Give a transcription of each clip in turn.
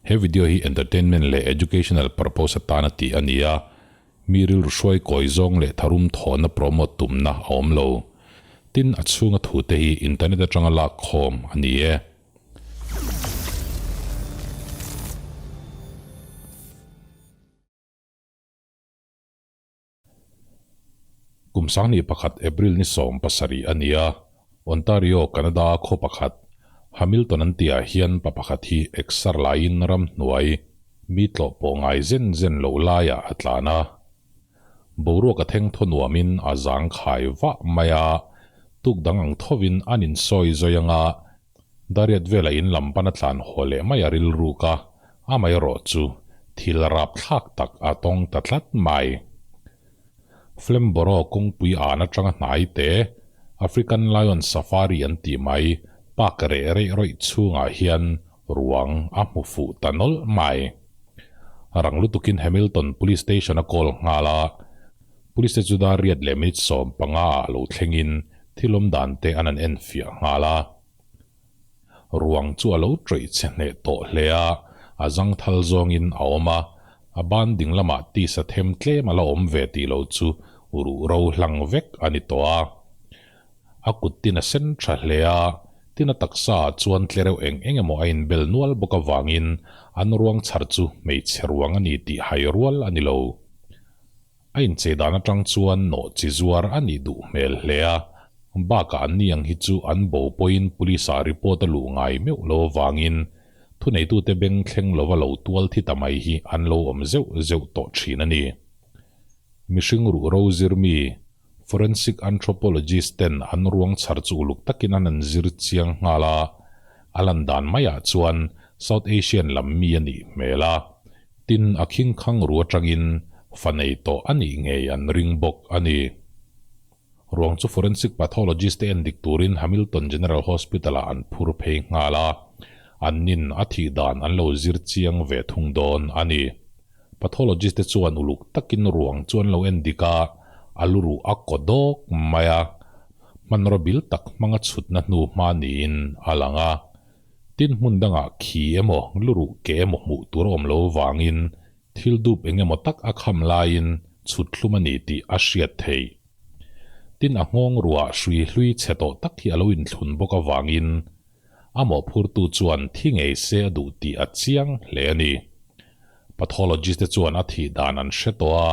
He video hi entertainment leh educational purpose atana tih a ni a, mi rilru hruai kawi zawng leh tharum thawhna promote tumna a awm lo. Tin, a chhunga thute hi internet atanga lak khawm a ni e. Kum sanghnih pakhat April ni 17 a ni a, Ontario, Canada khaw pakhat, Hamilton an tihah hian pa pakhat hi exer laiin ramhnuai mi tlawh pawh ngai zen zen loh laiah a tlan a. Boruak a theng thaw nuamin a zang khai vah mai a, tuk dang ang thovin an insawi zawi anga Dariat vela in lam pan a tlan haw leh mai a rilruk a, amaherawh chu thil rapthlak tak a tawng ta tlat mai. Flamborough kawngpui an atanga hnai te, African Lion Safari an tih mai park reh reih rawih chhungah hian ruang a hmu fuh ta nawlh mai. Rang lutukin Hamilton Police Station a call nghal a, Police te chu dar riat leh minute 15 ah lo thlengin thil awm dan te an an en fiah nghal a. Ruang chu a lo ṭawih chhe hneh tawh hle a, a zang thal zawngin a awm a, a ban ding lamah tisa them tlem a la awm ve tih lo chu ruh ro hlang vek a ni tawh a. A kut tin a sen tha hle a, tin a taksa ah chuan tle reuh eng eng emaw a inbel nual bawk avangin an ruang chhar chu hmeichhe ruang a ni tih hai rual a ni lo. A inchei dan atang chuan nawh chi zuar a nih duh hmel hle a, bakah an ni ang hi chu an bo pawhin police ah report a luh ngai meuh lo avangin thuneitute beng thleng lova lo tual thi ta mai hi an lo awm zeuh zeuh tawh thin a ni. Mihring ruh ro zir mi, forensic anthropologist ten an ruang chhar chu uluk takin an an zir chiang nghal a, a lan dan maiah chuan South Asian lam mi a nih hmel a. Tin, a khingkhang ru atangin fa nei tawh a nih ngei an ring bawk a ni. Ruang chu forensic pathologist te endik turin Hamilton General Hospital-ah an phur phei nghal a, an nin a thih dan an lo zir chiang ve thung dawn a ni. Pathologist te chuan uluk takin ruang chu an lo endik a, a lu ruh a kaw dawk mai a, hmanraw bil tak hmanga chhutna hnu hma niin a lang a. Tin hmun dangah khi emaw luruh ke emaw hmuh tur a awm lo vangin thil dup eng emaw tak a kham laiin chhut thlum a ni tih a hriat theih. Tin a nghawng ruah hrui hlui chhe tawh tak hi a lo inthlun bawk avangin a mawhphurtu chuan thi ngei se a duh tih a chiang hle a ni. Pathologist te chuan a thih dan an hre tawh a,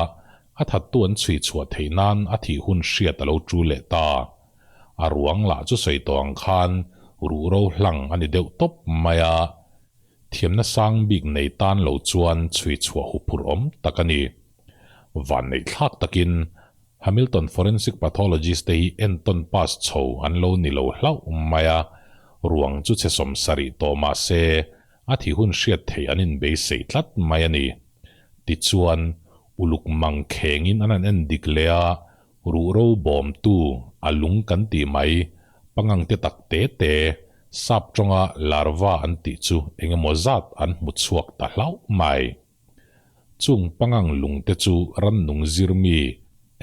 a thattu an chhui chhuah theih nan a thih hun hriat a lo tul leh ta. A ruang lah chu sawi tawh ang khan ruh ro hlang a ni deuh tawp mai a, thiamna sang bik nei tan lo chuan chhui chhuah huphurh awm tak a ni. Vanneih thlak takin Hamilton Forensic Pathologist te hi entawn pass chho an lo ni lo hlauh mai a, ruang chu chhe 70 tawh mah se a thi hun hriat theih an inbeisei tlat mai a ni. Tichuan, uluk mang khengin an han en dik leh a, Ruh ro bawmtu a lung kan tih mai, pangang te tak te te, sap tawnga larva an tih chu eng emaw zat an hmu chhuak ta hlauh mai. Chung pangang lung te chu rannung zirmi,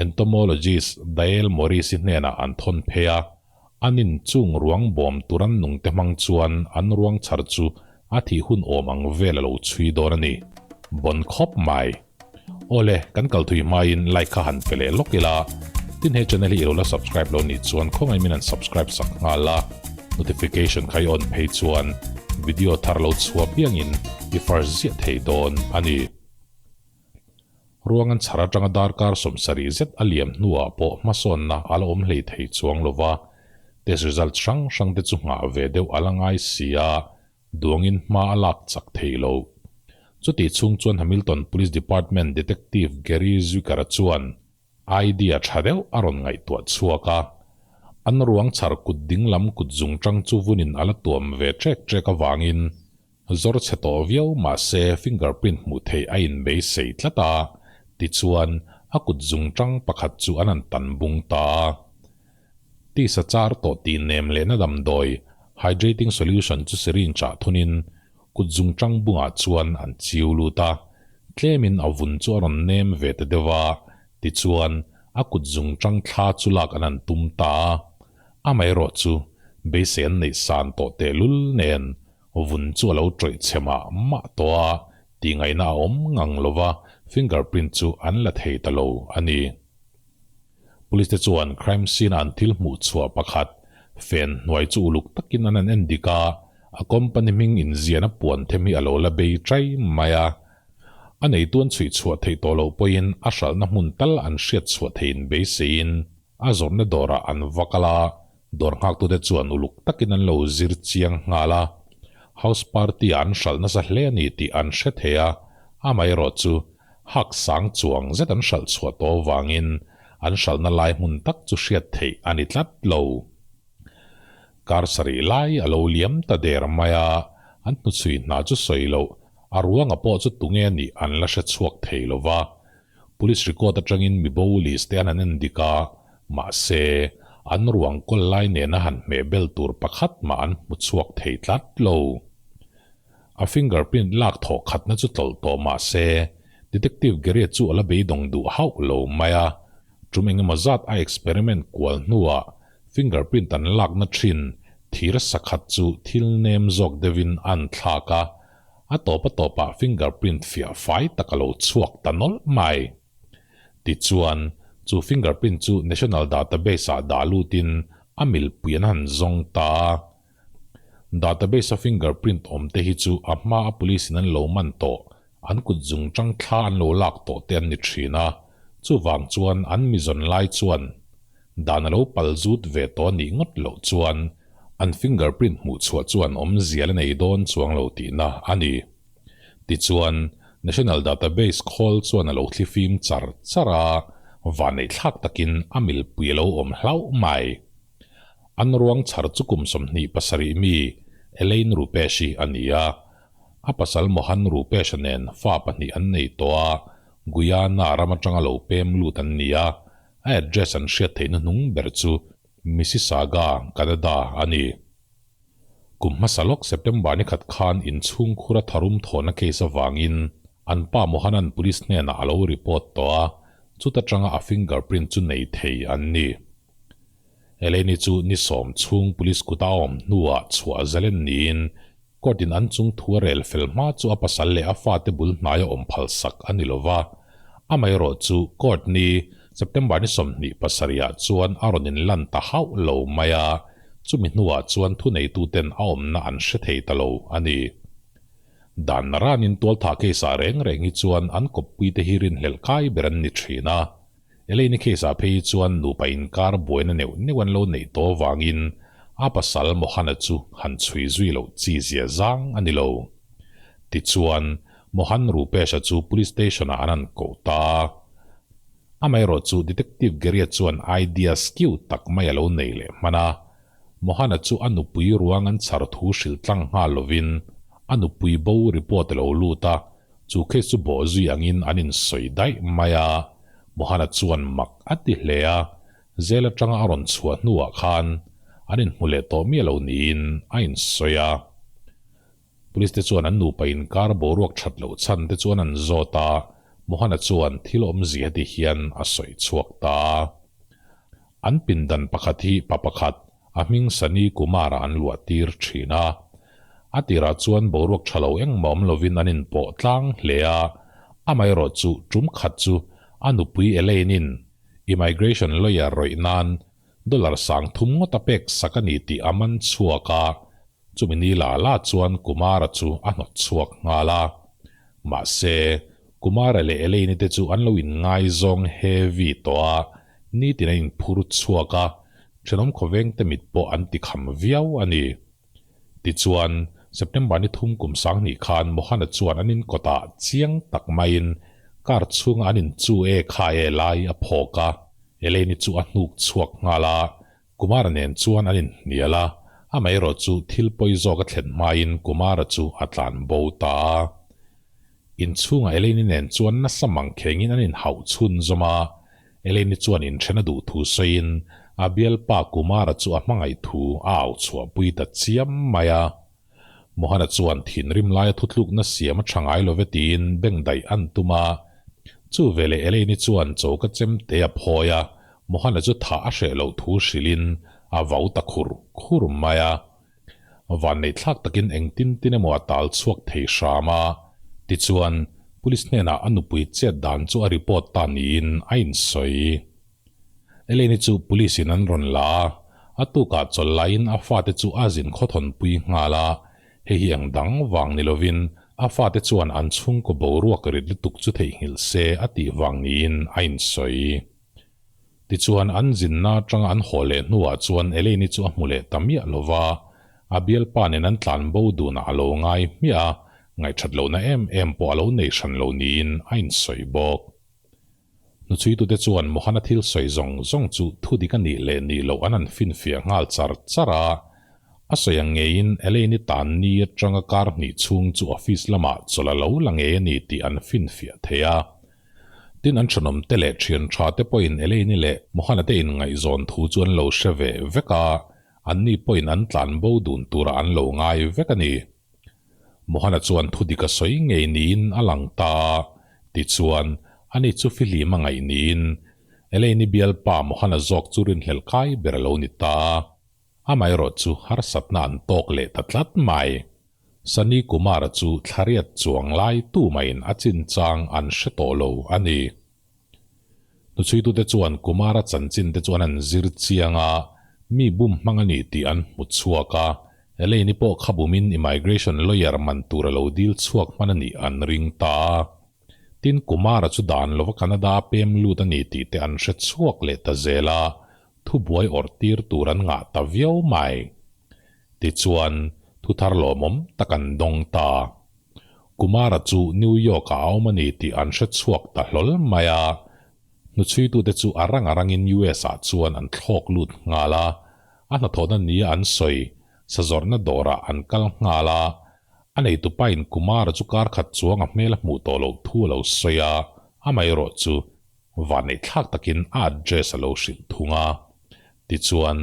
entomologist, Dael Morris-i hnenah an thawn phei a, anin chung ruang bawmtu rannung te hmang chuan an ruang chhar chu a thih hun awm ang vel a lo chhui dawn a ni. Bon khawp mai. Awle, kan kal thui hmain like kha han pe leh lawk ila, tin he channel hi i lo la subscribe lo nih chuan khawngaih min han subscribe sak nghal a, notification kha i on phei chuan video thar lo chhuah piangin i first ziah thei dawn a ni. Ruang an chhar atanga darkar 70 zet a liam hnuah pawh hmasawnna a la awm hlei thei chuang lova, test result hrang hrang te chu nghah ve deuh a la ngai si a, Duangin hma a lak chak thei lo. Chutih chhung chuan Hamilton Police Department Detective Gary Zwicker-a chuan idea tha deuh a rawn ngaihtuah chhuak a. An ruang chhar kut ding lam kut zung tang chu vunin a la tuam ve ṭek ṭek avangin zawr chhe tawh viau mah se fingerprint hmuh theih a inbeisei tlat a, tichuan a kut zung tang pakhat chu an han tan bung ta a. Tisa char tawh tih nem lehna damdawi, hydrating solution, chu syringe ah thunin kut zungchang bungah chuan an chiu lut a, tlemin a vun chu a rawn nem ve ta deuh a, tichuan a kut zungchang thla chu lak an han tum ta a. Amaherawh chu beisei an neih san tawh tehlul nen. Vun chu a lo tawih chhe mah mah tawh a, tihngaihna a awm ngang lo va, fingerprint chu an la thei ta lo a ni. Police te chuan crime scene a an thil hmuh chhuah pakhat fen hnuai chu uluk takin an han en dik a, a company hming inziahna puan them hi a lo la bei chai mai a. A neitu an chhuih chhuah theih tawh loh pawhin a hralhna hmun tal an hriat chhuah theihin beiseiin a zawrhna dawrah an va kal a, dawr nghaktute chuan uluk takin an lo zir chiang nghal a. House party ah an hralh nasa hle a ni tih an hre thei a, amaherawh chu hak sang chuang zet an hralh chhuah tawh avangin an hralhna lai hmun tak chu hriat theih a ni tlat lo. Kar sarih lai a lo liam ta der mai a, an hnuchhui hna chu sawi loh, a ruanga pawh chu tunge nih an la hre chhuak thei lo va. Police record atangin mi bo list te an han en dik a, mahse, an ruang kawl lai nena han hmeh bel tur pakhat mah an hmu chhuak thei tlat lo. A fingerprint lak thawh khatna chu tlawlh tawh mahse, Detective Gary-a chu a la beidawng duh hauh lo mai a, tum engemaw zat a experiment kual hnuah fingerprint an lakna thin thir sakhat chu thil nem zawk deuhin an thlak a, a tawp a tawpah fingerprint fiah fai tak a lo chhuak ta nawlh mai. Tichuan, chu fingerprint chu National Database-ah dah lutin a milpui an han zawng ta a. Database-a fingerprint awm te hi chu a hma a police in an lo man tawh, an kut zung tang thla an lo lak tawh te an ni thin a, chuvang chuan an mi zawn lai chuan dan a lo pal zut ve tawh a nih ngawt loh chuan an fingerprint hmuh chhuah chuan awmzia la nei dawn chuang lo tihna a ni. Tichuan, National Database khawl chuan a lo thlifim char char a, vanneihthlak takin a milpui a lo awm hlauh mai. An ruang chhar chu kum 27 mi Elaine Rupesh-i a ni a. A pasal Mohan Rupesh-a nen fa pahnih an nei tawh a, Guyana ram atanga lo pem lut an ni a, a address an hriat theihna hnung ber chu Mississauga, Canada a ni. Kum hmasa lawk September ni khat khan inchhungkhura tharum thawhna case avangin an pa Mohan-a'n police hnenah a lo report tawh a, chuta tanga a fingerprint chu nei thei an ni. Eleni chu ni sawm chhung police kut a awm hnuah chhuah zalen niin court in an chung thu a rel fel hma chu a pasal leh a fate bul hnaia awm phal sak a ni lova. Amaherawh chu court ni September ni 27 ah chuan a rawn inlan ta hauh lo mai a, chumi hnuah chuan thuneituten a awmna an hre thei ta lo a ni. Dan ranin tualthah case ah reng reng hi chuan an kawppuite hi rinhlelh kai ber an ni thin a. Elaine case ah phei chuan nupa inkar buaina neuh neuh an lo neih tawh avangin a pasal Mohana chu han chhui zui loh chi zia zang a ni lo. Tichuan, Mohan Rupesh-a chu police station ah an han koh ta a. Amaherawh chu Detective Gary-a chuan idea skew tak mai a lo nei leh hman a. Mohana chu a nupui ruang an chhar thu hrilh tlang nghal lovin a nupui bo report a lo lut a, Chu case chu bawh zui angin an insawi daih mai a, Mohana chuan mak a ti hle a, jail atanga a rawn chhuah hnuah khan an inhmu leh tawh miah lo niin a insawi a. Police te chuan an nupa inkar boruak that loh chhan te chuan an zawt a, Mohana chuan thil awmzia ti hian a sawi chhuak ta. An pindan pakhat hi pa pakhat a hming Sunny Kumar-a an luah tir thin a. A tirah chuan boruak tha lo engmah awm lovin an inpawh tlang hle a, amaherawh chu tum khat chu a nupui Elaine-in immigration lawyer rawih nan dollar 3000 ngawt a pek sak a ni tih a man chhuak a, chumi ni la la chuan Kumar-a chu a hnawt chhuak nghal a. Mahse, Kumar-a leh Elaine-i te chu an lo inngaizawng heavy tawh a, nitin an inphur chhuak a, thenawm khawvengte mit pawh an tikham viau a ni. Tichuan, September ni thum kum 2000 khan Mohana chuan an inkawtah chiang tak maiin car chhunga an inchu e kha e lai a phawk a, Elaine-i chu a hnuk chhuak nghal a, Kumara nen chuan an inhnial a, amaherawh chu thil pawi zawk a thlen hmain Kumara chu a tlan bo ta a. Inchhungah Elaine-i nen chuan nasa mang khengin an inhauh chhun zawm a, Elaine-i chuan inthen a duh thu sawiin a bialpa Kumara chu a hmangaih thu a au chhuahpui ta chiam mai a. Mohana chuan thinrim laia thutlukna siam a tha ngai love tiin bengdaih an tum a. Chu veleh Elaine-i chuan choka chemte a phawi a, Mohana chu thah a hreh loh thu hrilhin a vau ta khur khur mai a. Vanneihthlak takin engtin tin emaw a tal chhuak thei hram a. Tichuan, police hnenah a nupui chet dan chu a report ta niin a insawi. Elaine-i chu police in an rawn la a, a tukah chawlh laiin a fate chu a zin khawthawnpui nghal a, hei hi eng dang vang ni lovin a fate chuan an chhungkaw boruak rit lutuk chu theihnghilh se a tih vang niin a insawi. Tichuan an zinna atanga an haw leh hnuah chuan Elaine-i chu a hmu leh ta miah lova, a bialpa nen an tlan bo dunah a lo ngai hmiah a, ngaihthat lohna em em pawh a lo nei hran lo niin a insawi bawk. Hnuchhuitute chuan Mohana thil sawi zawng zawng chu thu dik a nih leh nih loh an han finfiah nghal char char a. A sawi ang ngeiin Elaine-i tan ni atanga kar hnih chhung chu office lamah chawlh a lo la ngei a ni tih an finfiah thei a. Tin an thenawmte leh thian tha te pawhin Elaine-i leh Mohana te inngaihzawn thu chu an lo hre ve vek a, anni pawhin an tlan bo dun turah an lo ngai vek a ni. Mohana chuan thu dik a sawi ngei niin a lang ta a, tichuan, ani chu fihlim a ngaih niin Elaine-i bialpa Mohana zawk chu rinhlelh kai ber a lo ni ta a. Amaherawh chu harsatna an tawk leh ta tlat mai. Sunny Kumar-a chu thlariat chuang lai tumaiin a chinchang an hre tawh lo a ni. Hnuchhuitute chuan Kumara chanchin te chuan an zir chiang a, mi bum hmang a ni tih an hmu chhuak a, Elaine-i pawh kha bumin immigration lawyer man tur a lo dil chhuak hman a nih an ring ta a. Tin, Kumara chu dan lova Canada a pem lut a ni tih te an hre chhuak leh ta zel a, thubuai awrh tir tur an ngah ta viau mai. Tichuan, thu thar lawmawm tak an dawng ta. Kumara chu New York-ah a awm a ni tih an hre chhuak ta hlawl mai a. Hnuchhuitute chu a rang a rangin US-ah chuan an thlawk lut nghal a. A hnathawhna nia an sawi, sazawrhna dawrah an kal nghal a. A neitupain Kumara chu kar khat chuang a hmel a hmuh tawh loh thu a lo sawi a, amaherawh chu Vanneihthlak takin a address a lo hrilh thung a. Tichuan,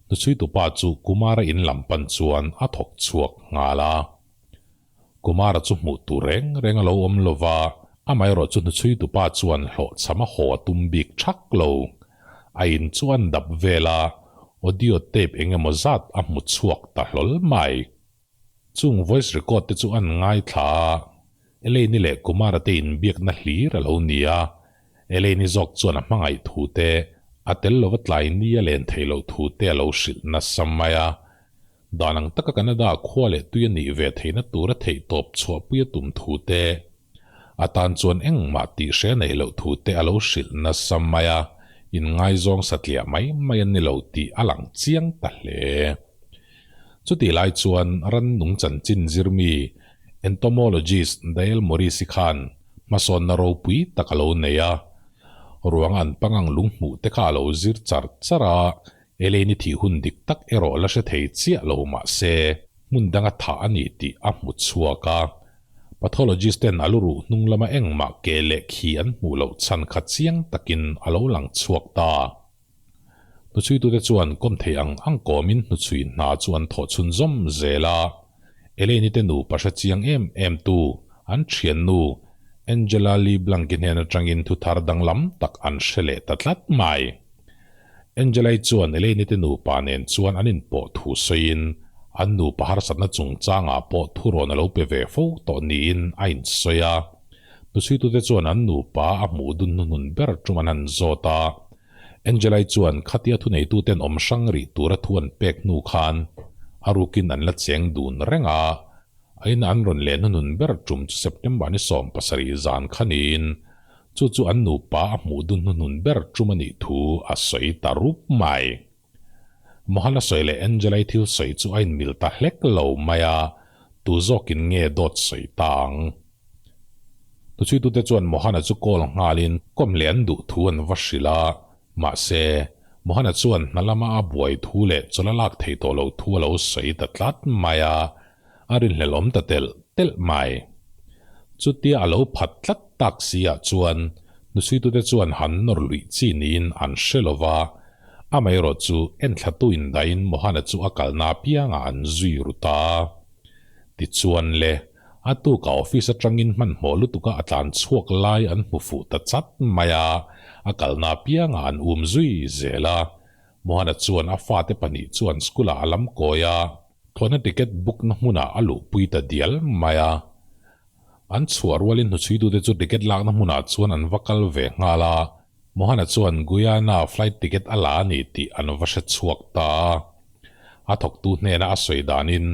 hnuchhuitupa chu Kumara in lam pan chuan a thawk chhuak nghal a. Kumara chu hmuh tur reng reng a lo awm lo va, amaherawh chu hnuchhuitupa chuan hlawhchham a haw a tum bik thak lo. A in chu an dap vel a, audio tape eng emaw zat a hmu chhuak ta hlawl mai. Chung voice record te chu an ngaithla a, Elaine-i leh Kumara te inbiakna hlir a lo ni a, Elaine-i zawk chuan a hmangaih thu te, a tel lova tlai ni a len theih loh thu te a lo hrilh nasa mai a. Dan ang taka Canada khua leh tui a nih ve theihna tura theihtawp chhuahpui a tum thu te, a tan chuan engmah tih hre neih loh thu te a lo hrilh nasa mai a, inngaizawng satliah mai mai an ni lo tih a lang chiang ta hle. Chutih lai chuan rannung chanchin zirmi entomologist Dale Morris-i khan hmasawnna ropui tak a lo nei a. Ruang an pangang lung hmuh te kha a lo zir char char a, Elaine-i thih hun dik tak erawh la hre thei chiah lo mah se, hmun danga thah a ni tih a hmu chhuak a. Pathologist ten a lu ruh hnung lama engmah ke leh khi an hmuh loh chhan kha chiang takin a lo lang chhuak ta. Hnuchhuitute chuan kawm thei ang ang kawmin hnuchhui hna chu an thawh chhunzawm zel a. Elaine-i te nupa hre chiang em em tu, an thiannu Angela Lee Blank-i hnen atangin thu thar danglam tak an hre leh ta tlat mai. Angela-i chuan Elaine-i te nupa nen chuan an inpawh thu sawiin an nupa harsatna chungchangah pawh thurawn a lo pe ve fo tawh niin a insawi a. Hnuchhuitute chuan an nupa a hmuh dun hnuhnun ber tum an han zawt a. Angelai chuan khatia thuneituten awm hrang rih tura thu an pek hnu khan a rukin an la cheng dun reng a. A ina an rawn leh hnuhnun ber tum chu September ni 70 zan kha niin chu chu an nupa a hmuh dun hnuhnun ber tum a nih thu a sawi ta rup mai. Mohana sawi leh Angelai thil sawi chu a inmil ta hlek lo mai a, tu zawkin nge dawt sawi ta ang? Hnuchhuitute chuan Mohana chu call nghalin kawm leh an duh thu an va hrilh a, mahse, Mohana chuan hna lama a buai thu leh chawlh a lak thei tawh loh thu a lo sawi ta tlat mai a, a rinhlelh awm ta telh telh mai. Chutia a lo phat tlat tak si ah chuan hnuchhuitute chuan han nawr luih chi niin an hre lo va, amaherawh chu enthlatu indaiin Mohana chu a kalna apiangah an zui ru ta. Tichuan le. A tukah office atangin hmanhmawh lutuka a tlan chhuak lai an hmu fuh ta chat mai a, a kalna apiangah an um zui zel a. Mohana chuan a fate pahnih chuan school-ah a lam kawi a. Thlawhna ticket book na hmunah a luhpui ta dial mai a. An chhuah rualin hnuchhuitute chu ticket lakna hmunah chuan an va kal ve nghal a, Mohana chuan Guyana flight ticket a la a ni tih an va hre chhuak ta a. A thawktu hnena a sawi danin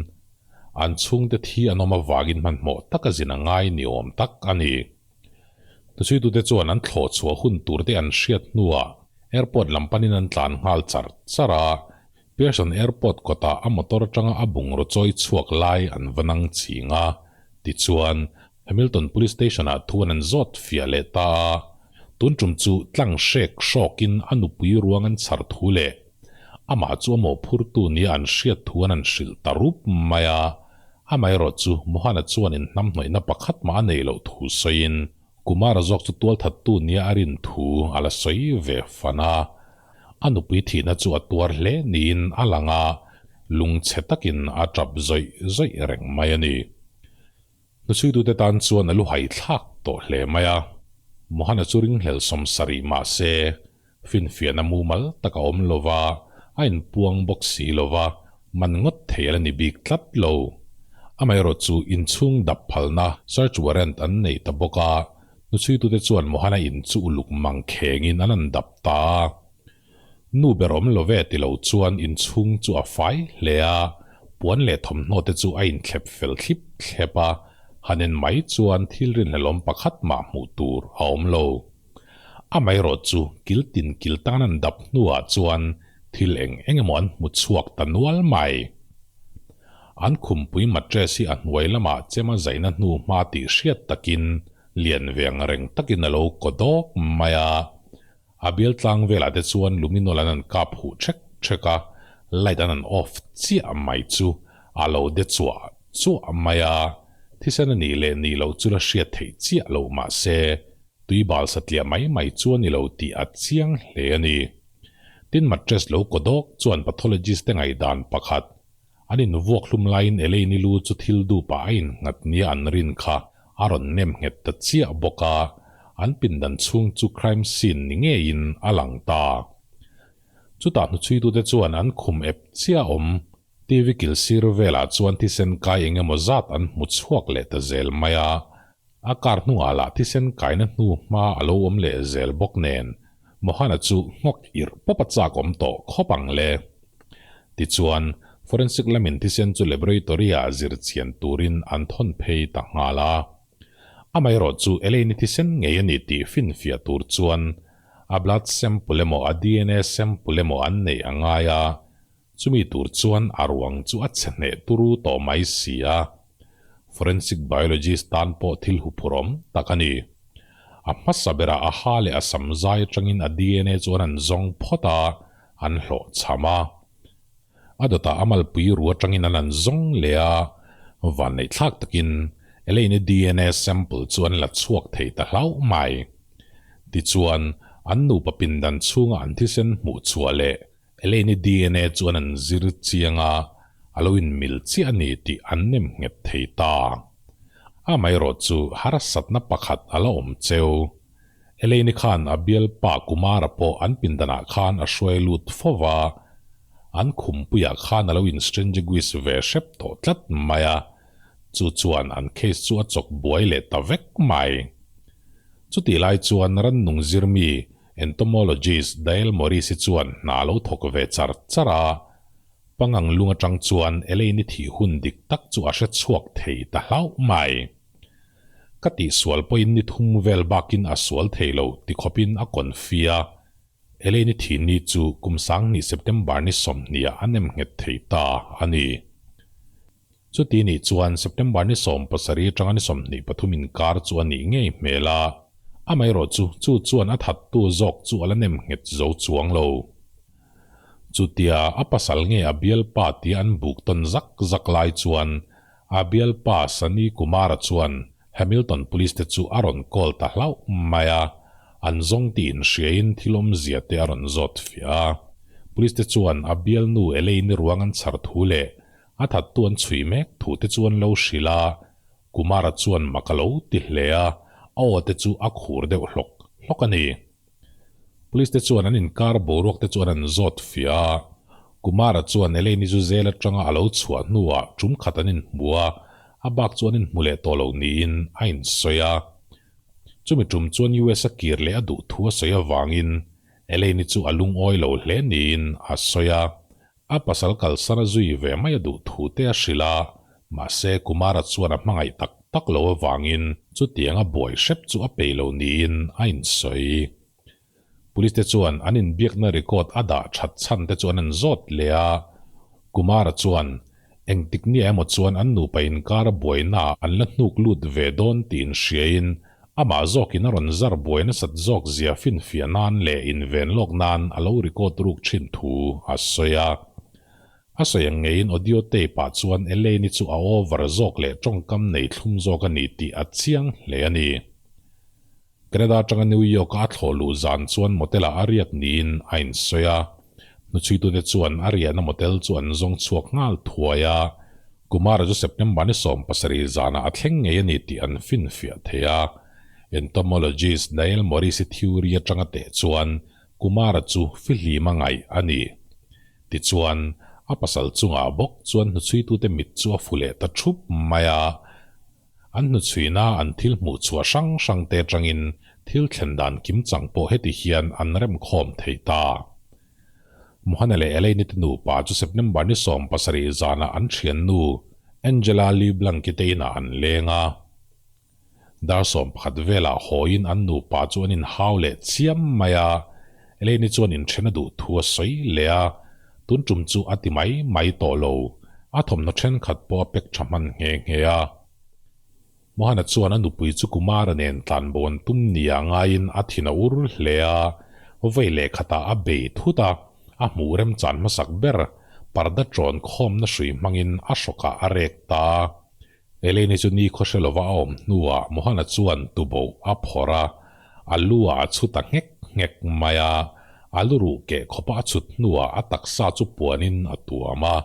an chhungte thi an awm avangin hmanhmawh taka zin a ngai ni awm tak a ni. Hnuchhuitute chuan an thlawh chhuah hun turte an hriat hnuah airport lam panin an tlan nghal char char a, Pearson Airport kawtah a motor atanga a bungraw chawi chhuak lai an va nang ching a, tichuan Hamilton Police Station-ah thu an an zawt fiah leh ta a, tun tum chu tlang hrek hrawkin a nupui ruang an chhar thu leh amah chu a mawhphurtu nia an hriat thu an an hrilh ta rup mai a. Amaherawh chu Mohana chuan inhnamhnawihna pakhat mah a nei loh thu sawiin Kumara zawk chu tualthattu nia a rin thu a la sawi ve fan a. A nupui thihna chu a tuar hle niin a lang a, lungchhe takin a tap zawih zawih reng mai a ni. Hnuchhuitute tan chuan a lu haithlak tawh hle mai a. Mohana chu ringhlel sawmsarih mah se, Finfiahna mumal tak a awm lo va, a inpuang bawk si lo va, man ngawt thei a la ni bik tlat lo. Amaherawh chu inchhung dap phalna, search warrant, an nei ta bawk a, hnuchhuitute chuan Mohana in chu uluk mang khengin an an dap ta a. Nu ber awm lo ve ti lo chuan inchhung chu a fai hle a, puan leh thawmhnaw te chu a inthlep fel thlip thlep a, han en mai chuan thil rinhlelawm pakhat mah hmuh tur a awm lo. Amaherawh chu kil tin kil tan an dap hnuah chuan thil eng eng emaw an hmu chhuak ta nual mai. An khumpui mattress hi a hnuai lamah chema zaina hnu hma tih hriat takin lian ve ang reng takin a lo kaw dawk mai a. A bial tlang velah te chuan luminol an an kap huh ṭhek ṭhek a, light an an off chiah mai chu a lo de chuah chuah mai a. Thisen a nih leh nih loh chu la hriat theih chiah loh mahse, Tui bal satliah mai mai chu a ni lo tih a chiang hle a ni. Tin mattress lo kaw dawk chuan pathologist te ngaihdan pakhat, an invuak hlum laiin Elaine-i lu chu thil dup ah a innghat nia an rin kha a rawn nem nghet ta chiah bawk a, an pindan chhung chu crime scene ni ngeiin a lang ta. Chutah hnuchhuitute chuan an khum ep chiah awm TV kil sir velah chuan thisen kai eng emaw zat an hmu chhuak leh ta zel mai a, A kar hnungah lah thisen kaina hnu hma a lo awm leh zel bawk nen Mohana chu nghawk irh pawp a chak awm tawh khawp ang le. Tichuan, forensic lamin thisen chu laboratory-ah zir chian turin an thawn phei ta nghal a. Amaherawh chu Elaine-i thisen ngei a ni tih finfiah tur chuan a blood sample emaw a DNA sample emaw an neih a ngai a, chumi tur chuan a ruang chu a chhe hneh turu tawh mai si a. Forensic biologist tan pawh thil huphurhawm tak a ni. A hmasa berah a ha leh a sam zai atangin a DNA chuan an zawng phawt a, an hlawh chham a. A dawtah a malpui ru atangin an an zawng leh a, vanneih thlak takin Elaine-i DNA sample chu an la chhuak thei ta hlauh mai. Tichuan, an nupa pindan chhunga an thisen hmuh chhuah leh Elaine-i DNA chuan an zir chiang a, a lo inmil chiah a ni tih an nem nghet thei ta. Amaherawh chu harsatna pakhat a la awm cheu. Elaine-i khan a bialpa Kumara pawh an pindanah khan a hruai lut fo va, an khumpuiah khan a lo instrengeguis ve hrep tawh tlat mai a, chu chuan an case chu a chawk buai leh ta vek mai. Chutih lai chuan rannung zirmi Entomologist Dael Morris-i chuan hna a lo thawk ve char char a, pangang lung atang chuan Elaine-i thih hun dik tak chu a hre chhuak thei ta hlauh mai. Ka tihsual pawhin ni thum vel bakin a sual thei lo ti khawpin a confi a, Elaine-i thih ni chu kum 20 September ni 20 ah a nem nghet thei ta a ni. Chuti nih chuan September ni 17 atanga ni 23 inkar chu a nih ngei hmel a, amaherawh chu chu chuan a thattu zawk chu a la nem nghet zo chuang lo. Chutia a pasal nge a bialpa tia an buk tawn zak zak lai chuan a bialpa Sunny Kumara chuan Hamilton Police te chu a rawn call ta hlauh mai a, an zawng tih inhriain thil awmzia te a rawn zawt fiah a. Police te chuan a bialnu Elaine-i ruang an chhar thu leh A thattu an chhui mek thu te chu an lo hrilh a, Kumara chuan mak a lo ti hle a, a aw te chu a khur deuh hlawk hlawk a ni. Police te chuan an inkar boruak te chuan an zawt fiah a, Kumara chuan Elaine-i chu zel atanga a lo chhuah hnuah tum khat an inhmu a, a bak chu an inhmu leh tawh lo niin a insawi a. Chumi tum chuan US a kir leh a duh thu a sawi avangin Elaine-i chu a lungawi lo hle niin a sawi a. A pasal kalsan a zui ve mai a duh thu te a hrilh a, mahse Kumara chuan a hmangaih tak tak lo avangin chutianga buai hrep chu a pei lo niin a insawi. Police te chuan an inbiakna record a dah that chhan te chu an an zawt leh a, Kumara chuan engtik nia emaw chuan an nupa inkar a buaina an la hnuk lut ve dawn tih inhriain amah zawkin a rawn zar buai nasat zawk zia finfiah nan leh inven lawk nan a lo record ruk thin thu a sawi a. A sawi ang ngeiin audio tape ah chuan Elaine-i chu a over zawk leh tawngkam nei thlum zawk a ni tih a chiang hle a ni. Canada atanga New York-a a thlawh luh zan chuan motel-ah a riak niin a insawi a. Hnuchhuitute chuan a riahna motel chu an zawng chhuak nghal thuai a. Kumara chu September ni 70 zanah a thleng ngei a ni tih an finfiah thei a. Entomologist Niall Morris-i theory atanga teh chuan Kumara chu fihlim a ngaih a ni. Tichuan, a pasal chungah bawk chuan hnuchhuitute mit chu a fu leh ta thup mai a. An hnuchhuina an thil hmuh chhuah hrang hrang te atangin thil thlen dan kim chang pawh heti hian an remkhawm thei ta. Mohana leh Elaine te nupa chu September ni 70 zanah an thiannu Angela LeBlanc-i te inah an leng a. Dar 11 velah hawiin an nupa chu an inhau leh chiam mai a, Elaine-i chuan inthen a duh thu a sawi leh a, tun tum chu a ti mai mai tawh lo, a thawmhnaw thenkhat pawh a pek tha hman nghe nghe a. Mohana chuan a nupui chu Kumara nen tlanbo an tum nia ngaiin a thin a ur hle a, vei leh khatah a bei thut a, a hmuh remchan hmasak ber parda ṭawn khawmna hrui hmangin a hrawkah a rek ta. Elaine chu ni khaw hre lova a awm hnuah Mohana chuan tuboh a phawrh a, a lu ah a chhut a nghek nghek mai a, a lu ruh keh khawpa a chhut hnuah a taksa chu puanin a tuam a,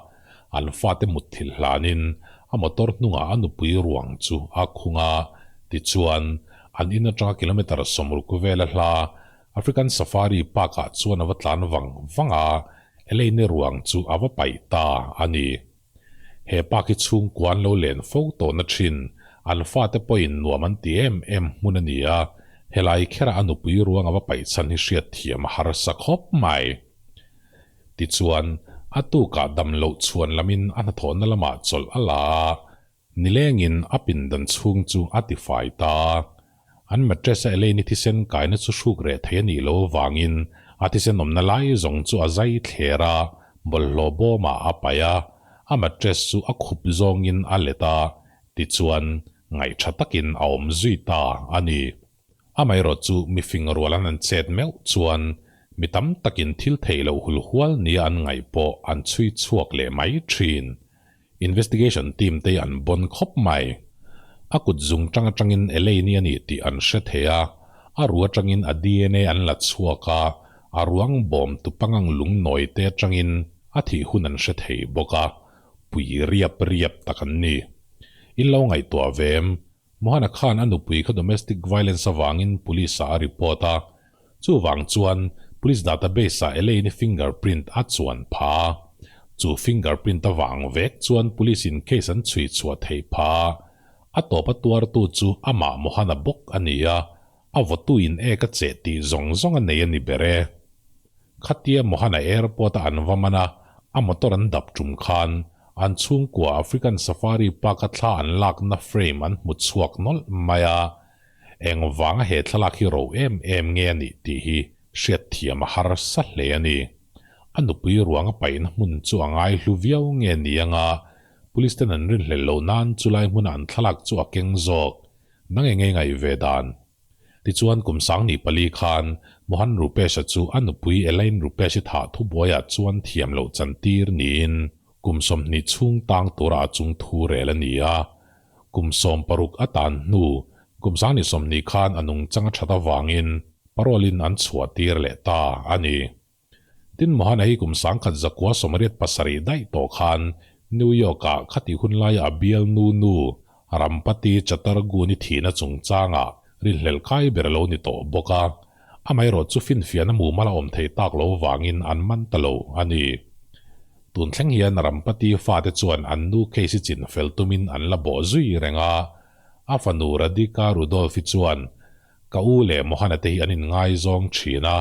an fate mutthilh hlanin a motor hnungah a nupui ruang chu a khung a, tichuan an in atanga kilometre 60 vela hla African Safari Park ah chuan a va tlan vang vang a, Elaine ruang chu a va paih ta a ni. He park hi chhungkua an lo len fo tawhna thin, an fate pawhin nuam an ti em em hmun a ni a, helai kherah a nupui ruang a va paih chhan hi hriat thiam a harsa khawp mai. Tichuan, a tukah dam loh chhuan lamin a hnathawhna lamah chawlh a la a, nilengin a pindan chhung chu a tifai ta. An mattress a Elaine-i thisen kaina chu hruk reh thei a nih loh avangin a thisen awmna lai zawng chu a zai thler a, bawlhhlawh bawmah a paih a, a mattress chu a khup zawngin a let a, tichuan ngaihṭha takin a awm zui ta a ni. Amaherawh chu mifing rual an an chet meuh chuan mi tam takin thil theih loh hulhual nia an ngaih pawh an chhui chhuak leh mai ṭhin. Investigation team te an bon khawp mai. A kut zung tang atangin Elaine-i a ni tih an hre thei a, a ru atangin a DNA an la chhuak a, a ruang bawm tu pangang lung nawi te atangin a thih hun an hre thei bawk a, pui riap riap tak an ni. In lo ngaihtuah ve em? Mohana khan a nupui kha domestic violence avangin police ah a report a, chuvang chuan police database ah Elaine-i fingerprint a chuan pha. Chu fingerprint avang vek chuan police in case an chhui chhuah theih pha. A tawp a tuartu chu amah Mohana bawk a ni a, a vawtu in ek a cheh tih zawng zawng a nei a ni ber e. Khatia Mohana airport a an va man a, a motor an dap tum khan an chhungkua African Safari Park a thla an lakna frame an hmu chhuak nawlh mai a, engvanga he thlalak hi ro em em nge a nih tih hi hriatthiam a harsa hle a ni. A nupui ruang a paihna hmun chu a ngai hlu viau nge ni anga police ten an rinhlelh loh nan chulai hmuna an thlalak chu a keng zawk. Nang enge ngaih ve dan? Tichuan kum 2004 khan Mohan Rupesh-a chu a nupui Elaine Rupesh-i thah thubuaiah chuan thiam loh chantir niin kum 20 chhung tang tura a chung thu rel a ni a. Kum 60 a tan hnu kum 2020 khan a nungchang a that avangin parole-in an chhuahtir leh ta a ni. Tin Mohana hi kum 1987 daih tawh khan New York-ah khati hun laia a bial nu nu Rampati Chattergoon-i thihna chungchangah rinhlelh kai ber a lo ni tawh bawk a, amaherawh chu finfiahna mumal a awm thei tak lo vangin an man ta lo a ni. Tun thleng hian Rampati fate chuan an nu case hi chinfel tumin an la bawh zui reng a. A fanu Radhika Rudolph-i chuan, Ka u leh Mohana te hi an inngaizawng thin a,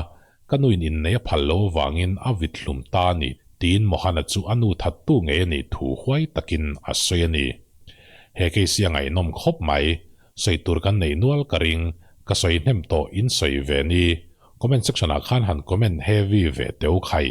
ka nuin innei a phal lo avangin a vit hlum ta a ni, tiin Mohana chu a nu thattu ngei a nih thu huai takin a sawi a ni. He case hi a ngaihnawm khawp mai. Sawi tur kan nei nual ka ring, ka sawi hnem tawh in sawi ve ni. Comment section ah khan han comment heavy ve teu khai.